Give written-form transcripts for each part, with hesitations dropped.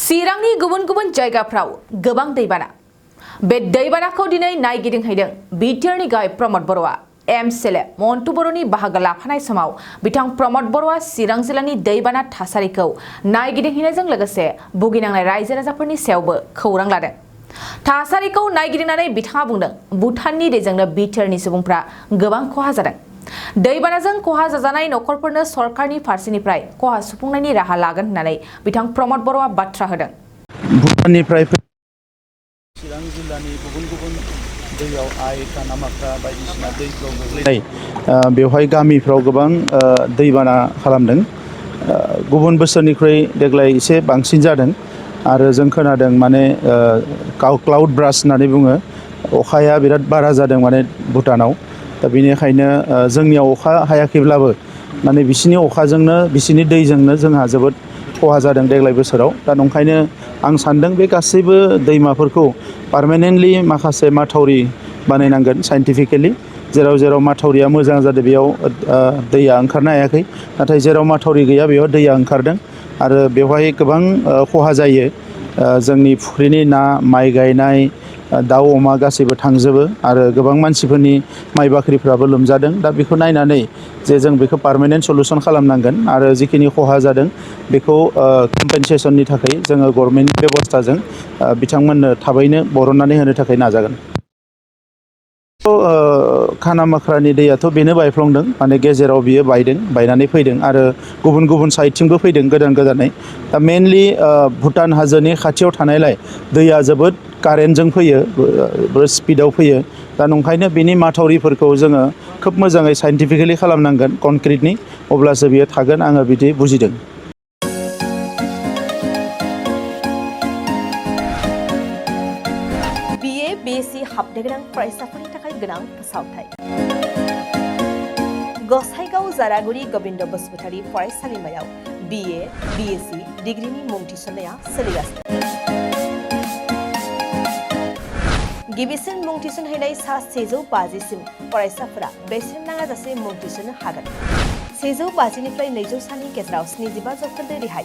चिरांनि गुबुन गुबुन जायगाफ्राव गोबां दैबाना। बे दैबानाखौ दिनै नायगिदिंहैदों बिटिआरनि गाहाय प्रमद बर'आ। एमएलए मन्टु बर'नि बाहागो लाफानाय समाव बिथां प्रमद बर'आ चिरां जिल्लानि दैबाना थासारिखौ नायगिदिंहैनायजों लोगोसे भुगिनांनाय रायजो राजाफोरनि सायावबो खौरां लादों। थासारिखौ नायगिदिंनानै बिथाङा बुंदों, भुटाननि दैजोंनो बिटिआरनि सुबुंफ्रा गोबां खहा जादों। दैबानाजों खहा जाजानाय नखरफोरनो सरकारनि फारसेनिफ्राय खहा सुफुंनायनि राहा लागोन होननानै बिथां प्रमद बर'आ बाथ्रा होदों। भुटाननिफ्राय चिरां जिल्लानि गुबुन गुबुन दैयाव आइ कानामाख्रा बायदिसिना दैफ्राव गोग्लैनाय बेवहाय गामिफ्राव गोबां दैबाना खालामदों। गुबुन बोसोरनिख्रुइ देग्लाय एसे बांसिन जादों आरो जों खोनादों माने क्लाउड ब्रास्ट होननानै बुङो, अखाया बिराद बारा जादों माने भुटानाव। दा बेनिखायनो जोंनियाव अखा हायाखैब्लाबो माने बिसिनि अखाजोंनो बिसिनि दैजोंनो जोंहा जोबोद खहा जादों देग्लाय बोसोराव। दा नंखायनो आं सान्दों बे गासैबो दैमाफोरखौ पार्मानेन्टलि माखासे माथावरि बानायनांगोन साइन्टिफिकेलि। जेराव जेराव माथावरिया मोजां जादों बेयाव दैया ओंखारनो हायाखै, नाथाय जेराव माथावरि गैया बेयाव दैया ओंखारदों आरो बेवहाय गोबां खहा जायो। जोंनि फुख्रिनि ना, माइ गायनाय, दाउ अमा गासैबो थांजोबो आरो गोबां मानसिफोरनि माइ बाख्रिफ्राबो लोमजादों। दा बेखौ नायनानै जे जों बेखौ पार्मानेन्ट सलुसन खालामनांगोन आरो जिखिनि खहा जादों बेखौ कम्पेनसेसननि थाखाय जोङो गभर्नमेन्ट बेबस्थाजों बिथांमोननो थाबैनो बरननानै होनो थाखाय नाजागोन। खानामाख्रानि दैयाथ' बेनो बायफ्लंदों, माने गेजेराव बियो बायनानै फैदों आरो गुबुन गुबुन साइडथिंबो फैदों गोदानै। दा मेनलि भुटान हाजोनि खाथियाव थानायलाय दैया जोबोद कारेन्टजों फैयो, स्पिडाव फैयो। दा नंखायनो बिनि माथावरिफोरखौ जोङो खोब मोजाङै साइन्टिफिकेलि खालामनांगोन कनक्रिटनि, अब्लासो बियो थागोन, आङो बिदि बुजिदों। BA BSc हाबनो गोनां फरायसाफोरनि थाखाय गोनां फोसावथाय। गसाइगाव जारागुरि गबिन्द बसुमतारी फरायसालिमायाव BA BSc डिग्रीनि मुं थिसननाया सोलिगासिनो। गिबिसिन मुं थिसनहैनाय सा 150सिम फरायसाफोरा बेसेन नाङाजासे मुं थिसननो हागोन। 150निफ्राय 200 सानि गेजेराव 75% रेहाय,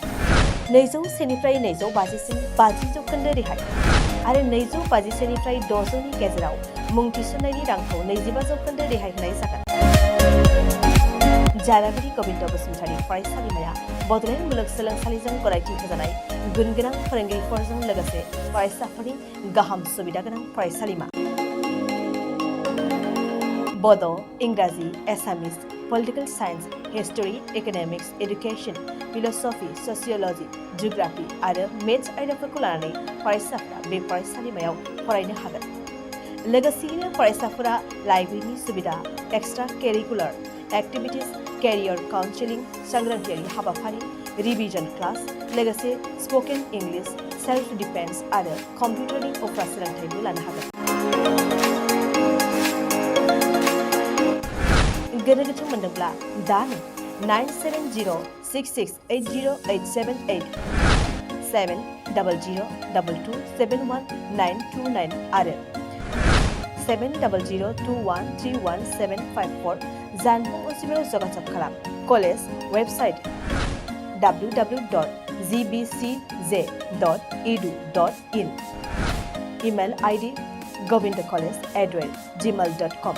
201निफ्राय 250सिम 50% रेहाय आरो 251निफ्राय 600नि गेजेराव मुं थिसननायनि रांखौ 25% रेहाय होनाय जागोन। जारागुरि गबिन्द बसुमतारी फरायसालिमाया बड'लेण्ड मुलुगसोलोंसालिजों गनायथि होजानाय गुन गोनां फोरोंगिरिफोरजों लोगोसे फरायसाफोरनि गाहाम सुबिदा गोनां फरायसालिमा। बड', इंराजि, Assamese, political science, history, economics, education, philosophy, sociology, geography आरो मेथ्स आयदाफोरखौ लानानै फरायसाफोरा बे फरायसालिमायाव फरायनो हागोन। लोगोसेयैनो फरायसाफोरा लाइब्रेरिनि सुबिदा, extra curricular activities, career counselling, सांग्रांथियारि हाबाफारि, रिभिजन क्लास, लोगोसे स्पकेन इंलिश, सेल्फ डिफेन्स आरो कम्पिउटारनि उफ्रा सोलोंथायबो लानो हागोन। गोनो गोथो मोनदोंब्ला दानो 9706680878 700227129 आरो 7002131754 जानबुं अनजिमायाव जगाजग खालाम। College website www.gbcj.edu.in, email ID govindacollege@gmail.com।